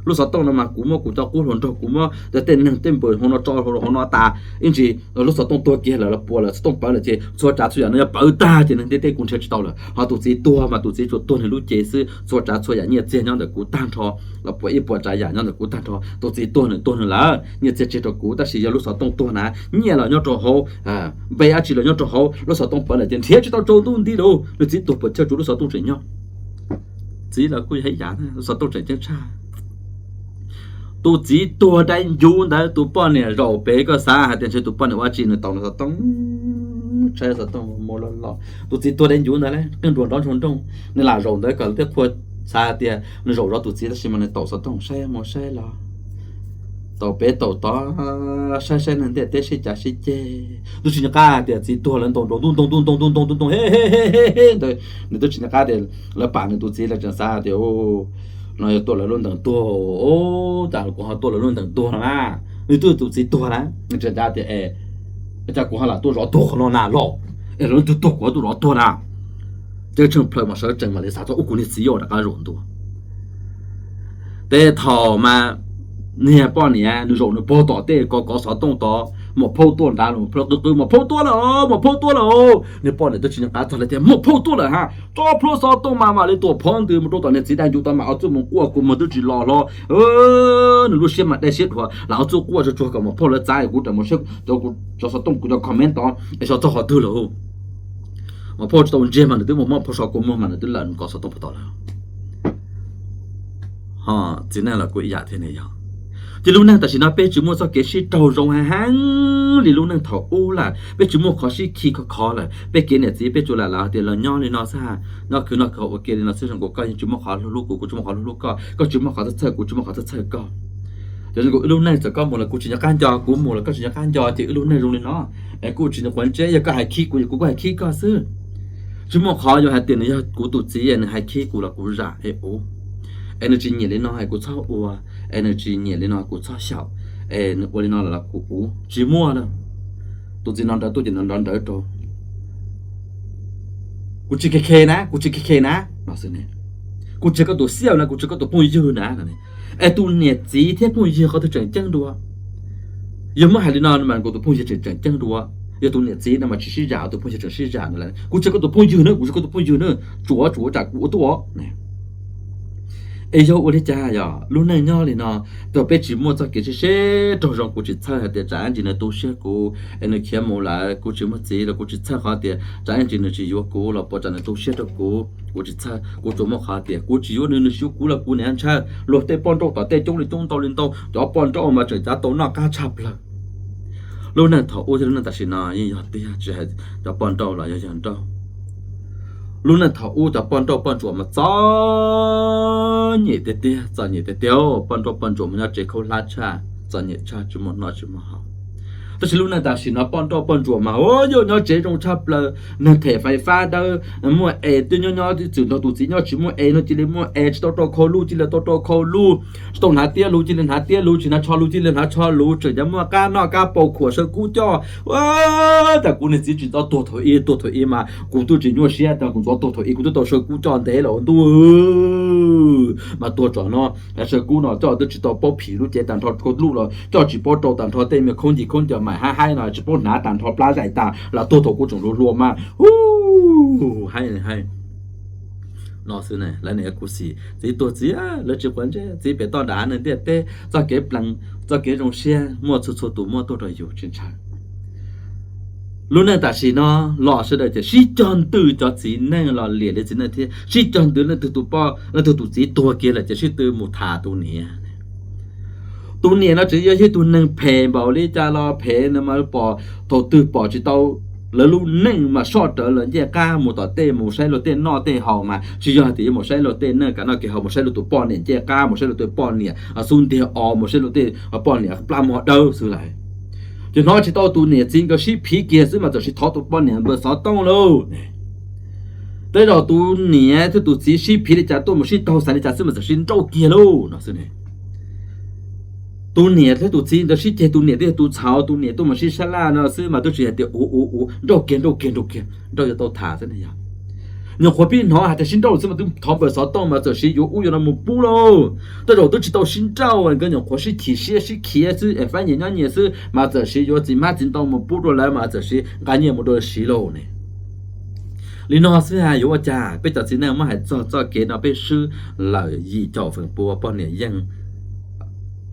Lub xov tooj no mas kuv muab kuv cov qub hluas nraug, kuv muab tej neeg tej npawg hauv no tso hauv no tas, yeej tsis, lub xov tooj tuag kiag lawm los puas lawm, xov tooj pawv lawm ces txhua tsav txhua yam no yuav pawv tag ces neeg ntiaj teb kuv nrhiav tsis tau lawm. Ho tus txiv tuag mas tus txiv tsuas tuag nws lub cev xwb, txhua tsav txhua yam nyiaj txiag nyob ntawm kuv tag nrho, los puas ib puas tsav yam nyob ntawm kuv tag nrho. Tus txiv tuag nws tuag nws lawm, nyiaj txiag tseg rau kuv, tab sis yog lub xov tooj tuag na, nyiaj los nyob rau hauv, npe dab tsi los nyob rau hauv, lub xov tooj pawv lawm ces nrhiav tsis tau tsaus ntuj nti lauj. Nws txiv tuag puas chawj tsuas lub xov tooj tseem nyob. Txiv los kuj yog ib yam, lub xov tooj tseem ceeb tshaj. Tus txiv tuag dai ncuv ntawd tus poj niam zaum pem, koj xav hais tias ntshe tus poj niam ua tsi nws taus nws xov tooj, saib xov tooj mus loj loj. Tus txiv tuag dai ncuv ntawd lawm, qeej nruas nrov ntsoog nrooj, nws lam zaum ntawd kom lawv thiaj qhuas, xav hais tias nws zaum zov tus txiv tab sis mas nws taus xov tooj saib mus saib los, taus pem taus tod, saib saib neeg ntiaj teb sib cav sib ceg. Twb tsis nco qab hais tias txiv tuag lawm, ntaus nraum ntuj ntoo ntuj ntoo ntuj ntoo ntuj ntoo he he he he ntawd, nws twb tsis nco qab tias lawv pam nws tus txiv, lawv tseem xav tias no yog tuaj lawv lub ntees tuag, cas kuv ho tuaj lawv lub ntees tuag no na. Nws twb tus txiv tuag na, nws tseem xav tias es cas kuv ho lam tuaj zov tuag qhov no na los, es lawv twb tuag kuv ho tuaj zov tuag na. Ceeb tsheej plaws mas sawv tsees mam li xav txog ub kuv niag txiv yuav rov qab zaum ntua. Ces thaum mas niag poj niam nws zaum nws pog tom tej ko kov xov tooj tod, muam phauj tuaj nrad los, qw qw muam phauj tuaj lawm, muam phauj tuaj lawm. Niag poj niam twb tsis nco qab txog lawv tias muam phauj tuaj lawm ha, tso plhuav xov tooj mas mam li tuam phov ntws mus rau tom niag txiv dai ncuv tod mas ob txuj mus quaj kua muag twb tsis los hlo. Nws lub siab mas dai siab dhuav, lam ob txuj quaj tsuag tsuag kom muam phauj lawv txav kuv ram mus saib cov xov tooj kuv cov comment tod es xyov txog qhov twg lawm. Muam phauj tsis tau ntsiag mas nws twb mus muab phauj so kua muag mas nws twb lawm nws kov xov tooj puag tom lawm. Ho txiv neej los kuj ib yam thiab ne yog. Ces lub neej tam sim no peb tsis muaj txoj kev sib raug zoo heev li lub neej thaum ub lawm, peb tsis muaj qhov sib khi khov kho lawm. Peb kev niam txiv peb tsuas lam lawv tias los nyob li no xwb, nyob khwv noj khwv haus ua ke li no xwb, zoo nkaus koj yeej tsis muaj qhov hlub kuv, kuv tsis muaj qhov hlub koj, koj tsis muaj qhov txhawj kuv, tsis muaj qhov txhawj koj. Ces zoo nkaus wb lub neej txawm koj mus los kuv tsis nco qab nco, kuv mus los koj tsis nco qab nco, ces wb lub neej zoo li no. Kuj tsis nco quav ntsej, yog koj hais khib kuv, kuv kuj hais khib koj xwb. Tsis muaj qhov yuav hais tias nws yog kuv tus txiv nws hais khib kuv los kuv zam es ua, es nws tsis nyiam li no es kuv txhob ua, es nws tsis nyiam li no kuv txhob xyaum, es nws ua li no los kuv ua, tsis muaj lawm. Tus txiv no nrawd tuaj ces no nrov nrawv rau. Kuv tsis khe khe na, kuv tsis khe khe na, no xwb ne. Kuv tsis koj tus xiaj na, kuv tsis koj tus phooj ywg na. Es tus niam txiv thiab phooj ywg qhov twg tseem ceeb dua? Yog muab hais li no mas kuv tus phooj ywg tseem tseem ceeb dua. Yog tus niam txiv no mas tsis sib zam, tus phooj ywg tseem sib zam no lawm. Kuv tsis koj tus phooj ywg na, kuv tsis koj tus phooj ywg na, tsuav tsuav tsam kuv ua tuaj. Es yog ua li cas yog lub neej nyob li no, thaum peb tsis muaj txoj kev sib sib raug zoo, kuv tsis txhawj hais tias tsam ib ntsis nws tu siab kuv es nws khiav mus lawm, kuv tsis muaj txiv los kuv tsis txhawj qhov tias tsam ib ntsis nws tsis yuav kuv los puas tsam nws tu siab rau kuv, kuv tsis txhawj. Kuv tsuas muaj qhov tias kuv tsis yuav nws, nws tsis yuav kuv los kuv niaj ntshai. Luag tej poj nrauj tom tej coob li coob ntau li ntau, cov poj nrauj mas tseem cav tau noj qab tshaj plaws. Lub neej thaum ub thiab lub neej tam sim no yeej yog tiag, tsis hais cov poj nrauj los yog yawg nrauj. Lub neej thaum ub cov poj nrauj poj ntsuam mas txom nyem tiag tiag, txom nyem tiag tiag. Poj nrauj poj ntsuam mas nyob tsev khaub hlab tshaj, txom nyem tshaj, tsis muaj noj tsis muaj haus. Tab sis lub neej tam sim no poj nrauj poj ntsuam mas yuav nyob tsev zoo tshaj plaws, neeg them fais fab dawb, muaj es twb nyob nyob txwm nrog tus txiv nyob tsis muaj es no cia li muaj es, tsis tau rau khau luj cia li tau rau khau luj, tsis tau hnav tiab luv cia li hnav tiab luv, tsis hnav tsho luv cia li hnav tsho luv, tseem cov muaj qab noj qab pau khuam saw kub coj. Tas kuv niag txiv tsis txhob tuag thaum ub, tuag thaum ub mas kuv twb tsis nyuaj siab tas kuv txhob tuag thaum ub, kuv twb tau saw kub coj ntev los ntuj. Mas tuag tsom no saw kub no coj twb tsis tau paub phim lub cev tag nrho, khaub luj los coj tsis paub rau tag nrho, tej me khaub ncig khaub ncaws mas haib haib no tsis paub hnav tag nrho, plab zaim tas los tuag thaum kuv tseem hluas hluas mas hu haib haib no xwb ne. Lawv niam kuv xim txiv tuag txiv, lawv tsis quav ntsej, txiv pem toj nram neeg ntiaj teb, txoj kev plees, txoj kev zoo siab muaj txhua txhua tus muaj tuaj rau yus tsis ntshaw. Lub neej tam sim no los sawv daws ces sib cog ntws cov txiv neej los liam li txiv neej thiab, sib cog ntws leej twg tus poj leej twg tus txiv tuag kiag lawm ces sib tw mus tham tus niam. Tus niam no tseem yog ib tug neeg phem npaum li cas los phem no mas pom thaum twg pom tsis tau lawv lub neej mas soj rawv lawv ncej qab mus tom tej mus saib luag tej noj tej haus mas tsis yog hais tias yuav mus saib luag tej neej kev noj kev haus, mus saib luag tus poj niam ncej qab, mus saib luag tus poj niam xub ntiag os, mus saib luag tej poj niam plab mog dawb xwb lawm. Ces hnov tsis tau tus niam txiv nkawd sib phiv kiag xwb mas txawm sib thov tus poj niam npawb xov tooj lauj. Tej zaum tus niam thiab tus txiv sib phiv li cas tuaj mus sib taug xaiv li cas xwb mas txawm sib nrauj kiag lauj no xwb ne. Tus niam thiab tus txiv ntawd sib ceg, tus niam twb yog tus txhaum, tus niam tuaj mus sib sab laj no xwb mas twb tsis hais tias ua ua ua, nrauj kiag nrauj kiag nrauj kiag, nrauj yuav tau tham xwb ne yog. Nyuam qhuav pib hnov hais tias sib nrauj xwb mas twb thov npawb xov tooj mas txawm siv yuav ub yuav no mus pub lauj. Tej zaum twb tsis tau sib nrauj, nkawd nyuam qhuav sib chim siab sib khiav xwb es faib nyias nyob nyias xwb mas txawm siv yuav txiv hmab txiv ntoo mus pub rau lawv mas txawm siv nqa nyiaj mus rau siv lauj ne. Li no xwb yuav ua cas, peb cov txiv neej muab hais txog txoj kev no peb swb lawm yim caum feem pua, poj niam yeej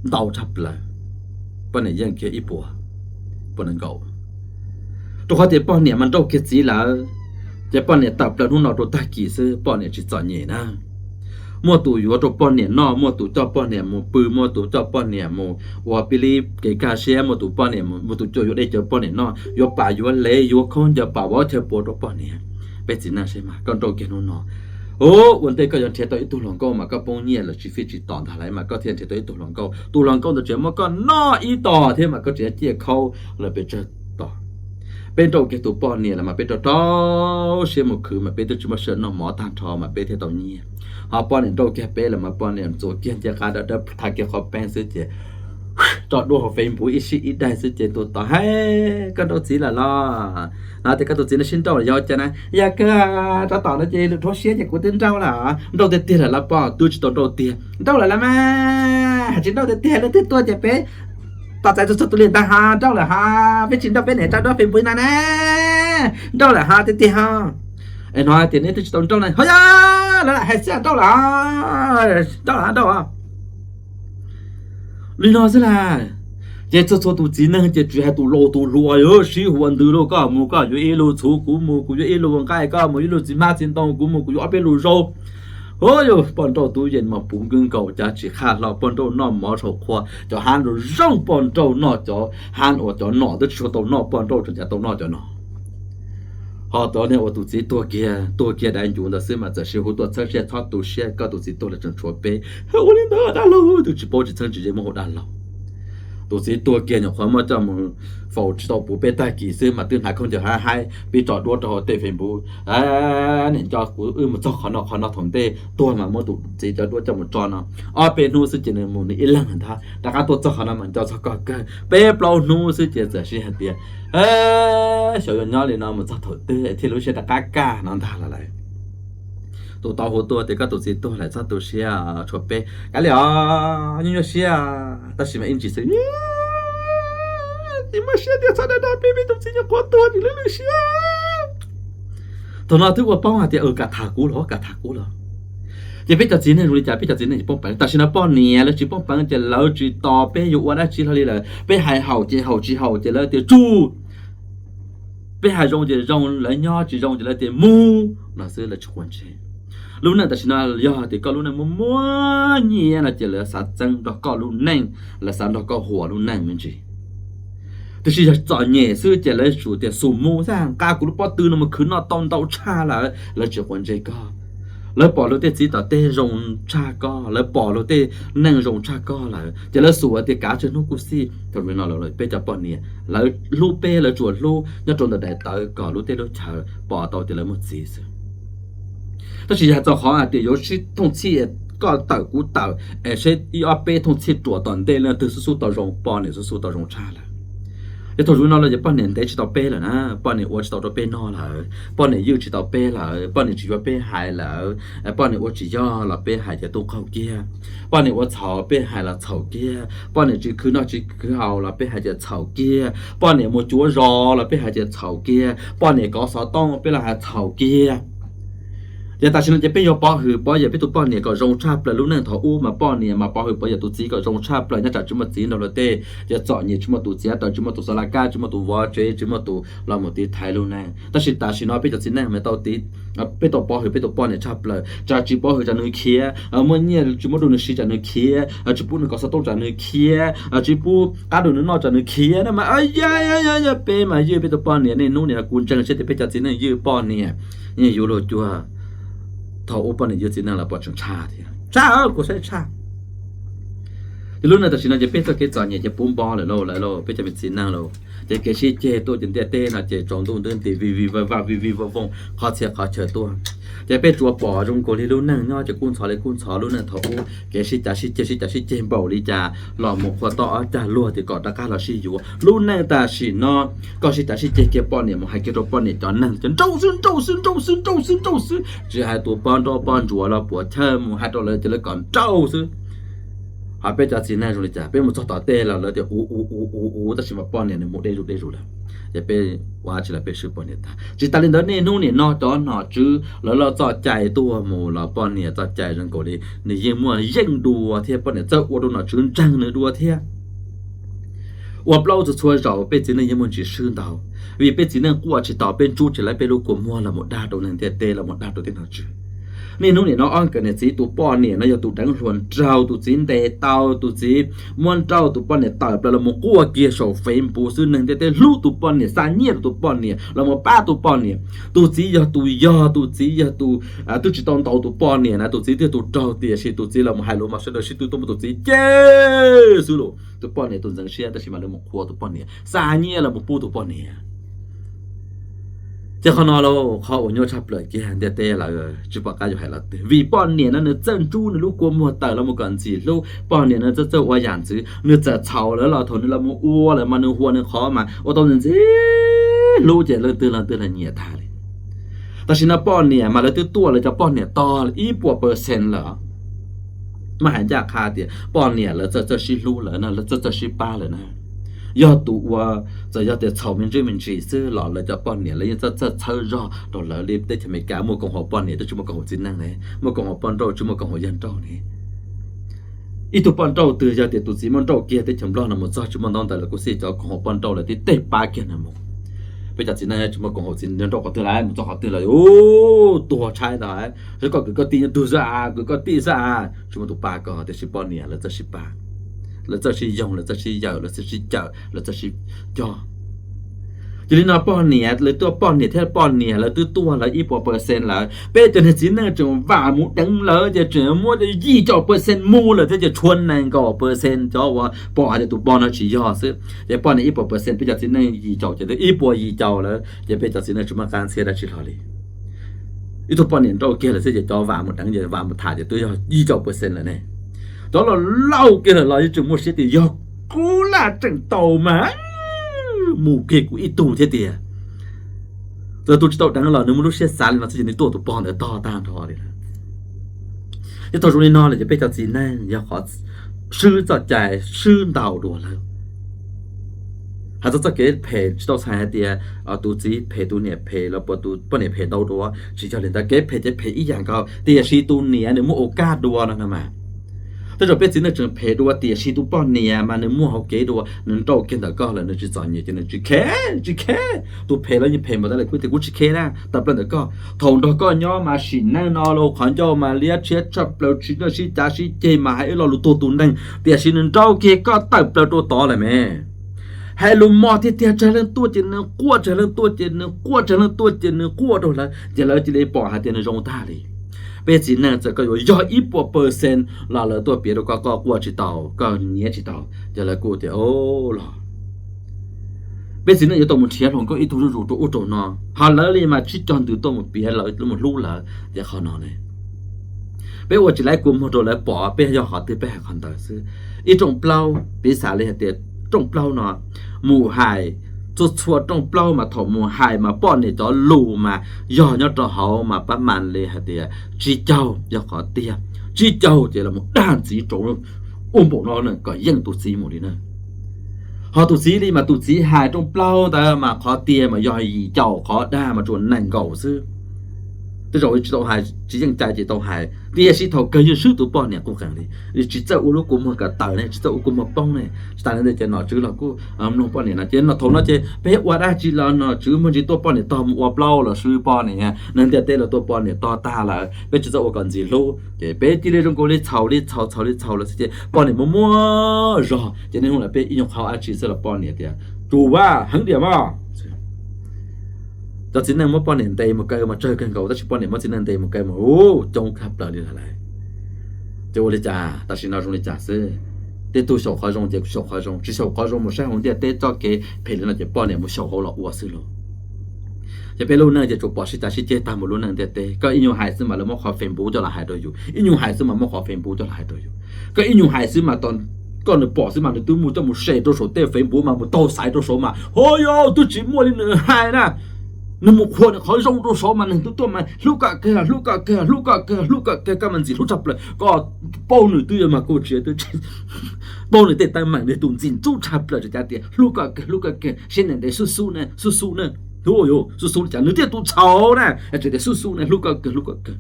ntau tshaj plaws, poj niam yeej kiag ib puas, puas nees nkaum. Rau qhov tias poj niam mas nrauj kiag txiv lawm, ces poj niam tawm plaws hnub no rau tag kis xwb, poj niam tsis txom nyem na. Muaj tus yuav rau poj niam noj, muaj tus coj poj niam mus pw, muaj tus coj poj niam mus ua pib lib kev kaj siab, muaj tus poj niam, muaj tus coj yuav dej cawv poj niam noj, yuav pam yuav hlev yuav khaub ncaws pam vov chaw pua rau poj niam. Peb txiv neej seb mas koj nrauj kiag hnub no, ua ntej koj yuav nrhiav tau ib tug hluas nkauj mas koj poob nyiaj lawm tsis fij tsis tom ntag lauj mas koj thiaj nrhiav tau ib tug hluas nkauj, tus hluas nkauj ntawd tseem muab koj noj ib tos thiab mas koj tseem ciaj khaub lawm pes tsawg tos. Peb nrauj kiag tus poj niam lawm mas peb rau rau siab mus khwv mas peb twb tsis muaj sij hawm noj mov tag nrho mas peb thiaj tau nyiaj. Ho poj niam nrauj kiag peb lawm mas poj niam ntxuav kiag ncej qab dawb dawb tha kiag qhov peeb xwb ces tso duab hauv Facebook ib sij ib daig xwb ces tus tod hais, koj nrauj txiv lawm los? No tias koj tus txiv no sib nrauj lawm yog cas na? Yog kawg, rov tom no ces lwm dhua siab ces kuv twb nrauj lawm. Nrauj tiag tiag lawm los poj? Twb tsis tau nrauj tiag. Nrauj lawm los mas, hais tsis nrauj tiag tiag leej twg tuaj ces peb tos txais txog txog tus li ntag ho nrauj lawm ho. Peb tsis nrauj peb niam tso duab Facebook no na. Nrauj lawm ho tiag tiag ho. Es no tias neb twb tsis tau nrauj na ho, yog lawv lam hais xwb nrauj lawm, nrauj lawm nrauj. Li no xwb las. Ces txhua txhua tus txiv neej ces tsis hais tus laus tus hluas yuav sib hua ntws lauj, koj mus koj yuav ib lub txhuv, kuv mus kuv yuav ib lub nqaij, koj mus ib lub txiv hmab txiv ntoo, kuv mus kuv yuav ob peb lub zaub. Hu, yog poj nrauj tub yeej mas puv nkaus, cav tsis qhaj hlo, poj nrauj noj mov saum qhua, cov hab nrov zooj, poj nrauj noj cov hab uas cov nom twb tsis tshua tau noj, poj nrauj tseem cav tau noj cov no. Ho cov niag uas tus txiv tuag kiag, tuag kiag dav ncuv ntawd xwb mas txawm sis hu tuaj txhawb siab, txhob tu siab, koj tus txiv tuag lawm tseem tshuav peb. Ua li ntawd dab laug twb tsis paub tsis txheeb tsis ze muab hu dab laug. Tus txiv tuag kiag nyuam qhuav muab coj mus faus tsis tau puv peb tag kis xwb mas twb hnav khaub ncaws hab haib pib tso duab rau hauv tej Facebook, niam nco kuv wb mus txog qhov no qhov no thaum ntej tuag mas muab tus txiv cov duab coj mus tso no. Ob peb hnub xwb ces nws mus nws ib leeg ntag, rov qab tuaj txog qhov no mas nco txog koj kawg. Peb plaub hnub xwb ces txawm sis hais tias xyov yuav nyob li no mus txog thaum twg thiaj lub siab rov qab kaj no ntag los lawm. Tus tau hu tuaj tias koj tus txiv tuag lawm txhob tu siab, tshuav peb. Kav liam os, nyuaj nyuaj siab tab sis mas ib ntsis xwb, tsis muaj siab tias txhob dag dag peb, peb tus txiv nyuam qhuav tuag tsis lwj lwj siab. Thaum no twb ua poob hais tias, kav tham kuv los, kav tham kuv los. Ces peb cov txiv neej zoo li cas, peb cov txiv neej tsis poob peev. Tam sim no poj niam lawv tsis poob peev ces lawv tsis tos peb yuav ua dab tsi hlo li lawm. Peb hais haum ces haum, tsis haum ces lawv tias tsum. Peb hais zoo ces zoo, lawv nyob, tsis zoo ces lawv tias mus no xwb, lawv tsis quav ntsej. Lub neej tam sim no yog tias koj lub neej muaj muaj nyiaj no ces lawv xav txeeb nrog koj lub neej, lawv xav nrog koj huas lub neej me ntsis. Tiam sis yog txom nyem xwb ces lawv tsum tias xum mus xwb, nqa kuv lub pob tw no mus khwv noj tau ntau tshaj lawm, lawv tsis quav ntsej koj. Lawv pom luag tej txiv tom teb zoo tshaj koj, lawv pom luag tej neej zoo tshaj koj lawm ces lawv xum tias kav tsawg hnub kuj xij. Thaum no peb cov poj niam lawv hlub peb, lawv tsuas hlub nyob rau ntawm daim tawv kom lub teb lub chaw pom tau tias lawv muaj txiv xwb. Tab sis yog txog qhov hais tias yuav sib thooj txhij, koj tawm kuv tawm, es seb ib ob peb thooj txhij ruam tom ntej leej twg xub xub tau zoo, poj niam xub xub tau zoo tshaj lawm. Yog thaum zoo no los ces poj niam ntev tsis tau peb lawm na, poj niam ua tsis tau rau peb noj lawm, poj niam ywj tsis tau peb lawm, poj niam tsis yuav peb hais lawm, poj niam ua tsis yog los peb hais tias tub qaug kiag, poj niam ua txhaum peb hais los txhaum kiag, poj niam tsis khwv noj tsis khwv haus los peb hais tias txhaum kiag, poj niam mus cuav zos los peb hais tias txhaum kiag, poj niam kov xov tooj peb los hais txhaum kiag. Ces tam sim no ces peb yuav pov hwm pov yawm peb tus poj niam kom zoo tshaj plaws. Lub neej thaum ub mas poj niam mas pov hwm pov yawm tus txiv kom zoo tshaj plaws, nyob tsam tsis muaj txiv nrog luag tej, ces txom nyem tsis muaj tus txiav taws, tsis muaj tus xav laj kab, tsis muaj tus vov tsev, tsis muaj tus los mus tiv thaiv lub neej. Tab sis tam sim no peb cov txiv neej mas tau tiv, peb tau pov hwm peb tus poj niam tshaj plaws, tsam tsis pov hwm tsam nws khiav, muaj nyiaj tsis muab rau nws siv tsam nws khiav, tsis pub nws kov xov tooj tsam nws khiav, tsis pub qab rau nws noj tsam nws khiav na mas, peb mas ywj peb tus poj niam niaj hnub niam. Kuv ntseeg siab tias peb cov txiv neej ywj poj niam yeej yuav luag cuag thaum ub poj niam ywj txiv neej los pom tseem tshaj thiab, tshaj, kuv saib tshaj. Ces lub neej tam sim no ces peb txoj kev txom nyem ces puv npo lawm lauj, lawv lauj, peb cov me txiv neej lauj. Ces kev sib ceg tuaj ces ntiaj teb no ces tsaus ntuj ntuj nti vij vij vaj vaj vij vij vooj vooj qhov txhia qhov chaw tuaj. Ces peb tsuas pom zoo nkaus li lub neej nyob ces kub ntxhov li kub ntxhov lub neej thaum ub, kev sib cav sib ceg sib cav sib ceg npaum li cas los mus qhua toj ob cag luag tias kom rov qab los sib yuav. Lub neej tam sim no koj sib cav sib ceg kiag, poj niam mus hais kiag rau poj niam cov neeg ces nrauj xwb, nrauj xwb, nrauj xwb, nrauj xwb, nrauj xwb. Tsis hais tus poj nrauj poj ntsuam los puas chawj mus hais rau lawv ces lawv kom nrauj xwb. Ho peb cov txiv neej zoo li cas, peb mus txog tom tej los lawv tias u u u u u, tab sis mas poj niam nws mus deb zuj deb zus lawm. Ces peb ua tsis los peb swb poj niam tag. Tsis tas li ntawd niaj hnub nim no cov nom tswv lawv loj txoj cai tuaj mus los poj niam txoj cai zoo nkaus li nws yeej muaj yeej dua thiab, poj niam txawj ua rau nom tswv ntseeg nws dua thiab. Ua plaub txhua txhua zaus peb txiv neej yeej muaj ntsis swb ntau, vim peb txiv neej quaj tsis tau, peb ntsub tsis lawv peb lub kua muag los mus dag rau neeg ntiaj teb, los mus dag rau tej nom tswv. Niaj hnub nim no ob nkawm niam txiv tus poj niam no yog tus deev hluas nraug, tus txiv ntes tau, tus txiv muab nrauj tus poj niam tawm plaws los mus quaj kiag saum Facebook xwb, neeg ntiaj teb hlub tus poj niam, xa nyiaj rau tus poj niam, los mus pab tus poj niam. Tus txiv yog tus yog, tus txiv yog tus twb tsis tau ntaus tus poj niam na, tus txiv twb yog tus raug, tiam sis tus txiv los mus hais lus mas sawv daws sib tw tuaj muab tus txiv cem xwb los tus poj niam tus ntxeev siab, tab sis mas lawv mus qhuas tus poj niam, xa nyiaj los mus pub tus poj niam. Ces qhov no lauj, qhov uas nyuaj tshaj plaws kiag ntiaj teb lawm tsis pom qab yuav hais los twg, vim poj niam no nws txawj ntsub nws lub kua muag tawm los mus kom ntxim hlub, poj niam no txawj txawj ua yam ntxwv, nws txawm txhaum lawm los thaum nws los mus ua lawm mas nws ua nws qhov mas ua tau ntxim hlub ces leej twg leej twg los nyiam tag li. Tam sim no poj niam mas lawv twb tuaj lawv cov poj niam tog ib puas percent lawm. Muab hais ncaj qha tias poj niam lawv txawj txawj sib hlub lawm na, lawv txawj txawj sib pab lawm na. Yog tus ua, txawm yog tias txhaum me ntsis me ntsis xwb los lawv cov poj niam lawv yeej txawj txawj txhawb zog rau lawv li. Teb chaws Amelikas muaj koom haum poj niam twb tsis muaj koom haum txiv neej ne, muaj koom haum poj nrauj tsis muaj koom haum yawg nrauj ne. Ib tug poj nrauj twg yog tias tus txiv muab nrauj kiag teb chaws Nplog no mus txog tsis muaj ntaub ntawv los kuj xij, cov koom haum poj nrauj lawv tib teg pab kiag nws mus. Peb cov txiv neej tsis muaj koom haum txiv nraug qhov twg lawm, mus txog qhov twg los u, tuag tshaib ntawd. Seb koj kwv koj tij nyob twg xwb a, kwv koj tij xwb a, tsis muaj tus pab koj, tiam sis poj niam lawv txawj sib pab, lawv txawj sib yoog, lawv txawj sib yawm, lawv txawj sib cawm, lawv txawj sib cog. Yog li no poj niam lawv tuaj, poj niam thiab poj niam lawv twb tuaj lawv ib puas percent lawm, peb cov niag txiv neej tseem vam mus deev lawv ces tseem muab yim caum percent mus lawm thiab ces tshuav nees nkaum percent cov uas pom hais tias tus poj no tsis yog xwb. Ces poj niam ib puas percent, peb cov txiv neej yim caum ces twb ib puas yim caum lawm ces peb cov txiv neej tsis muaj qab ntxhiab dab tsi hlo li. Ib tug poj niam nrauj kiag lawm xwb ces cov vam mus deev ces vam mus tham ces twb yog yim caum percent lawm ne. Cov laus laus kiag lawm los yeej tseem muaj siab tias yog kuv laj tseem tau mas mus kiag kuv ib tug thiab tiag. Txawm tus tsis tau deev los nws muaj lub siab xav li no xwb ces nws tuaj tus pog ntawd tog tag nrho li lawm. Ces thaum zoo li no lawm ces peb cov txiv neej yog qhov swb txoj cai swb ntau dua lawm. Hais txog txoj kev phem tsis tau txhais hais tias tus txiv phem tus niam phem los puas tus poj niam phem ntau dua, tsis yog li ntawd, kev phem ces phem ib yam nkaus, tiam sis tus niam nws muaj ua kaj dua no no mas. Tej zaum peb txiv neej tseem phem dua tiam sis tus poj niam mas nws muaj hauv kev dua, nws nrauj kiag ntawm koj lawm nws tsis txom nyem ces nws tsis khev, tsis khev. Tus phem los yeej phem npaum ntawd lawm kuv tias kuv tsis khev na, tawm plaws ntawm koj. Thaum nrog koj nyob mas sim neej no los qhov ncauj mas liab tshiab tshaj plaws, tsis noj sib cav sib ceg mas hais ib lo lus tuag tus neeg, tiam sis nws nrauj kiag koj tawm plaws rau tod lawm me. Hais lus mos tiag tiag, tsawg leej tuaj ces nws quaj, tsawg leej tuaj ces nws quaj, tsawg leej tuaj ces nws quaj rau lawv ces lawv cia li pom hais tias nws zoo tag li. Peb txiv neej txawm koj yuav yog ib puas percent los lawv tuaj piav rau koj, koj quaj tsis tau, koj nyiav tsis tau, ces lawv kuj tias o los peb txiv neej yuav tau mus nrhiav hluas nkauj ib tug zuj zus rau ub rau no, ho lawv li mas tsis cog ntws tuaj mus piav lawv, mus hlub lawv ces qhov no ne. Peb ua tsis laib kua muag rau lawv pom peb yog qhov twg peb hais qhov ntawd xwb. Ib rooj plaub, piv xam li hais tias rooj plaub no, mus hais txhua txhua rooj plaub mas thaum mus hais mas poj niam cov lus mas yog nyob rau hauv mas pab mas li hais tias tsib caug yog qhov tiag, tsib caug ces los dag ntxiv rau ub npaum no kom yeej tus txiv mus li na. Ho tus txiv li mas tus txiv hais rooj plaub ntawd mas qhov tiag mas yog yim caum, qhov dag mas tsuas nees nkaum xwb. Tej zaum tsis tau hais, tsis yeej cai ces tau hais, tiam sis thaum kawg yeej swb tus poj niam qub qees li. Tsis txawj ua lub kua muag ko taw ne, tsis txawj ua kua muag poob ne, tsis tas li ntawd ces nom tswv los kuj mloog poj niam no ces no thaum no ces peb ua dab tsi los nom tswv muaj ntsis tuaj poj niam tog mus ua plaub los swb poj niam, neeg ntiaj teb los tuaj poj niam tog tag lawm, peb tsis txawj ua kom ntxim hlub ces peb cia li zoo nkaus li txhaum li txhaum, txhaum li txhaum lawm xwb ces poj niam muaj muaj zog ces niaj hnub lawm peb ib nyuag qhov dab tsi xwb los poj niam tias tsuas vaj heev diam mas. Cov txiv neej muab poj niam ntes mus kaw mas tsawg kawg nkaus, tab sis poj niam muab txiv neej ntes mus kaw mas u coob kawg plaws li lawm lauj. Ces ua li cas, tam sim no zoo li cas xwb? Tej tug xyaum qhov zoo ces xyaum qhov zoo, tsis xyaum qhov zoo mus saib hauv ntiaj teb txoj kev phem li no ces poj niam mus xyaum hauv los ua xwb lauj. Ces peb lub neej ces tsuas pom sib cav sib ceg tag mus lub neej ntiaj teb. Koj ib nyuag hais xwb mas lawv muab qhov Facebook coj los hais rau yus, ib nyuag hais xwb mas muab qhov Facebook coj los hais rau yus. Koj ib nyuag hais xwb mas koj nws pom xwb mas nws twb mus coj mus share rau saum tej Facebook mas mus taug xaiv rau saud mas ho yog twb tsis muaj li nws hais na. Nws mus qhuas nws qhov zoo rau saud mas neeg twb tuaj mas hlub koj kawg, hlub koj kawg, hlub koj kawg, hlub koj kawg, koj mas ntxim hlub tshaj plaws. Koj paub nws twb yuav mas kuj tsis, paub nws tej teeb meem, nws tus ntxim ntxub tshaj plaws tsis cav tias hlub koj kawg, hlub koj kawg, siab ntev ntev xub xub ne, xub xub ne. Xub xub li cas nws thiaj tus txhaum na, tseem tias xub xub ne, hlub koj kawg, hlub koj kawg.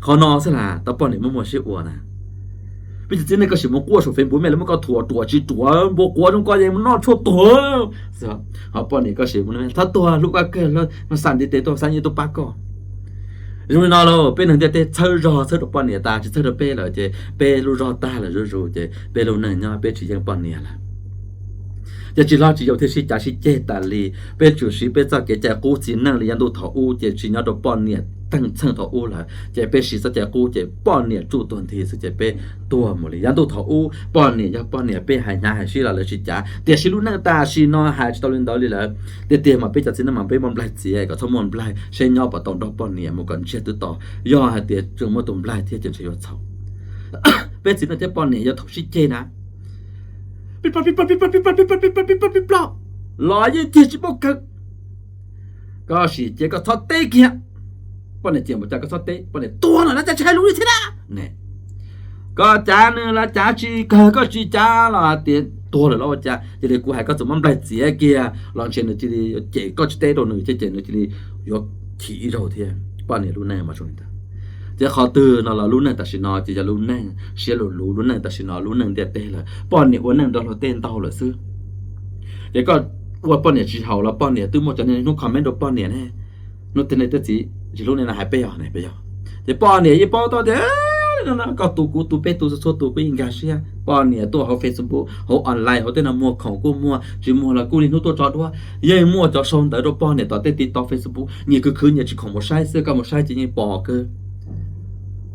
Qhov no xwb las tau poj niam muaj muaj siab ua na. Peb cov txiv neej koj sim mus quaj saum Facebook me lawv muab koj thuam ruam tsis ruam, npua quav zoo koj yeej mus noj tshuaj tuag. Ho poj niam koj sim mus thab tuag hlub koj kawg, mas xam ntiv tes tuaj xav nyiaj tuaj pab koj. Zoo li no lauj, peb neeg ntiaj teb txhawb zog txhawb rau poj niam tas tsis txhawb rau peb lawm ces peb lub zog tag lawm zuj zus ces peb lub neej nyob peb tsis yeej poj niam lawm. Ces tsis hlob tsis yau thiaj sib cav sib ceg tas li. Peb tsuas siv peb txoj kev cai qub txiv neej li yav ntuj thaum ub ces tsis nyob rau poj niam teej txheej thaum ub lawm ces peb siv txoj cai qub ces poj niam tsuj tuag nthi xwb ces peb tuag mus li. Yav ntuj thaum ub poj niam yog poj niam, peb hais hnyav hais sib los lawv tsis cav, tiam sis lub neej tam sim no hais tsis tau li ntawd li lawm. Tiag tiag mas peb cov txiv neej mas peb muaj nplaig txiav kom txhob muaj nplaig, seb nyob puas tau nrog poj niam mus kom ntsiag twb to. Yog hais tias tseem muaj tus nplaig thiab ces ntshe yuav txhaum. Peb txiv neej thiab poj niam yog thaum sib ceg na, pib ploj pib ploj pib ploj pib ploj pib ploj pib ploj pib ploj los yeej ceg tsis paub kawg. Koj sim ces koj txhob teb kiag. Poj niam cia mus cas koj txhob teb, poj niam tuag no lawv cas tsis hais lus li thiab na. Koj cav nws los cav tsis kawg, koj tsis cav los hais tias tuag lawm los ua cas. Cia li kuv hais koj txawm muab nplaig txiav kiag los ntshe nws cia li cem koj tsis teb rau nws thiab ces nws cia li yuav chim ib zaug thiab. Poj niam lub neej mas zoo li ntawd. Ces qhov twg no los lub neej tam sim no ces yog lub neej siab luv luv, lub neej tam sim no lub neej ntiaj teb lawm, poj niam ua neej nrog luag tej ntau lawm xwb. Ces koj ua poj niam tsis haum los poj niam twb muaj cov niaj hnub comment rau poj niam ne. Hnub twg nej tej txiv tsis hlub nej no hais peb yog ne, peb yog. Ces poj niam yeej paub tau tias koj tu kuv tu peb tu txhua tus peb yeej nkag siab. Poj niam tuaj hauv Facebook, hauv online, hauv tej no muag khoom kuj muag, tsis muag los kuj niaj hnub tuaj tso duab. Yeej muaj cov sau ntawv rau poj niam tom tej TikTok, Facebook, nyias khwv khwv nyias tsis khoom mus saib xwb, koj mus saib ces yeej pom kawg.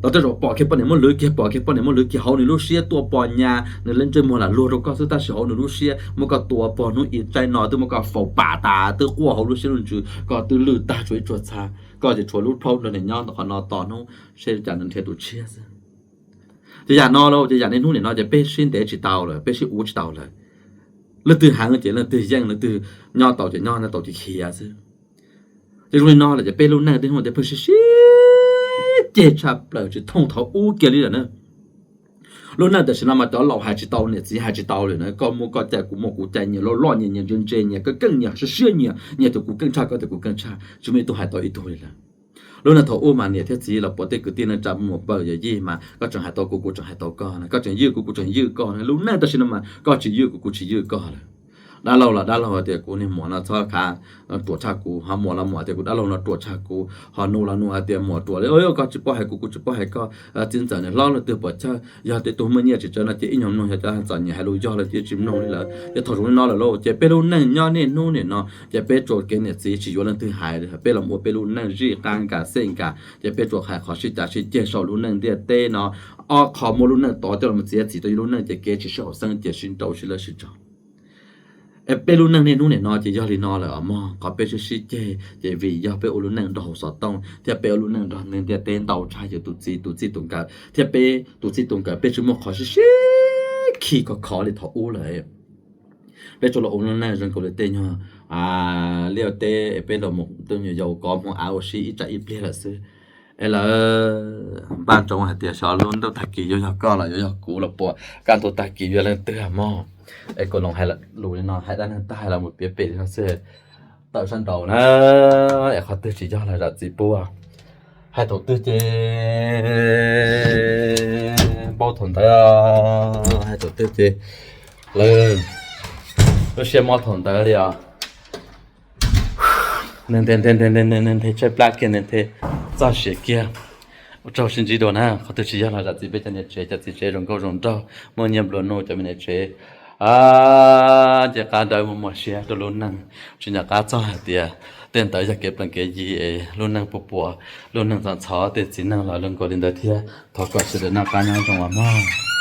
Tom tej zaum pom kiag poj niam muab lwv kiag, pom kiag poj niam muab lwv kiag, hauv nws lub siab tuaj pom nyaj nws lub ntsej muag lam luag rau koj xwb, tab sis hauv nws lub siab muab koj tua pog hnub ib tsaib no twb muab koj faus pam tas, twb quaj hauv lub siab lub ntsws, koj twb lwj tag tshuav ib tsuag txha, koj ces tshuav lub plhaub nrog nws nyob qhov no tos hnub seb cas nws nrhiav tus tshiab xwb. Ces yam no los ces yam niaj hnub nim no ces peb sib ntev tsis tau lawm, peb sib ua tsis tau lawm. Leej twg heev ces leej twg yeej, leej twg nyob tau ces nyob, nyob tau ces khiav xwb. Ces zoo li no lawm ces peb lub neej tej hnub ces pheej sib sib ceg tshaj plaws tsis thooj thaum ub kiag li lawm na. Lub neej tam sim no mas cov laus hais tsis tau, niam txiv hais tsis tau lawm na, koj muaj koj cai, kuv muaj kuv cai, nyias loj loj nyias, nyias ntse ntse nyias, keej keej nyias, siab siab nyias, nyias tias kuv keej tshaj, koj tias kuv keej tshaj, tsis muaj ib tug hais tau ib tug li lawm. Lub neej thaum ub mas niam thiab txiv los puas tej kwv tij neej tsa muam pawg yawm yij mas koj tseem hais tau kuv, kuv tseem hais tau koj, koj tseem ywj kuv, kuv tseem ywj koj. Lub neej tam sim no mas koj tsis ywj kuv, kuv tsis ywj koj lawm. Dab laug los dab laug hais tias kuv niag muam no txhob khav ruam tshaj kuv, ho muam los muam tias kuv dab laug no ruam tshaj kuv, ho nus los nus hais tias muam ruam li, koj tsis paub hais kuv, kuv tsis paub hais koj. Txiv ntxawm niam hlob leej twg puas chawj, yog tej tug muaj nyiaj tsis tsawg no ces ib nyuag mloog, yog cov txom nyem hais lus yog lawm ces tsis mloog li lawm. Ces thaum zoo li no lawm lauj, ces peb lub neej nyob niaj hnub nim no ces peb tsuas kev niam txiv tsis yuav leej twg hais, peb los ua peb lub neej zij qab nkag xej nkag, ces peb tsuas hais qhov sib cav sib ceg saum lub neej ntiaj teb no. Ob qho muaj lub neej tod coj los txiav txim rau yus lub neej ces kev tsis sib haum xeeb ces sib nrauj sib lawb sib tsaug. Es peb lub neej niaj hnub nim no ces yog li no lawm os mog, qhov peb sib sib ceg ces vim yog peb ua lub neej nrog hauv xov tooj thiab peb ua lub neej nrog ntiaj teb ntau tshaj yus tus txiv tus txij tus nkawm, thiab peb tus txij tus nkawm peb tsis muaj qhov sib sib khi khov khov li thaum ub lawm. Peb tsuas los ua lub neej zoo nkaus li tej nyuag liaj teb es peb los mus tej nyuag yaus kov hmoov av ua si ib tsam ib pliag lawm xwb. Es lawv npaj ntsoov hais tias xyov lub ntuj tag kis yuav yog koj los yuav yog kuv los puas kaj ntug tag kis yuav leej twg mog. Es kuv los hais lus li no, hais dab neeg tag hais los mus piav pem li no xwb, tawm sab nraud na. Es qhov twg tsis yog los zam txim pub, hais thaum twg ces npau thaum ntawd, hais thaum twg ces lawv lub siab mob thaum ntawd li os. Nws nthe nthe nthe nthe nthe nthe tshaib plab kiag, nws nthe txoj sia kiag. Ua tsaug sib ntsib dua na, qhov twg tsis yog los zam txim pub, cov niam tsev cov txiv tsev zoo nkauj zoo nraug, muaj nyiaj nplua nuj cov me niam tsev. Nce qab ntawd muaj muaj siab rau lub neej, tsis nco qab txog hais tias tej ntawd yog kev plees kev yi es lub neej puas puas, lub neej txom txhov, tej txiv neej los zoo nkaus li ntawd thiab. Thov kom sawv daws noj qab nyob zoo os mog.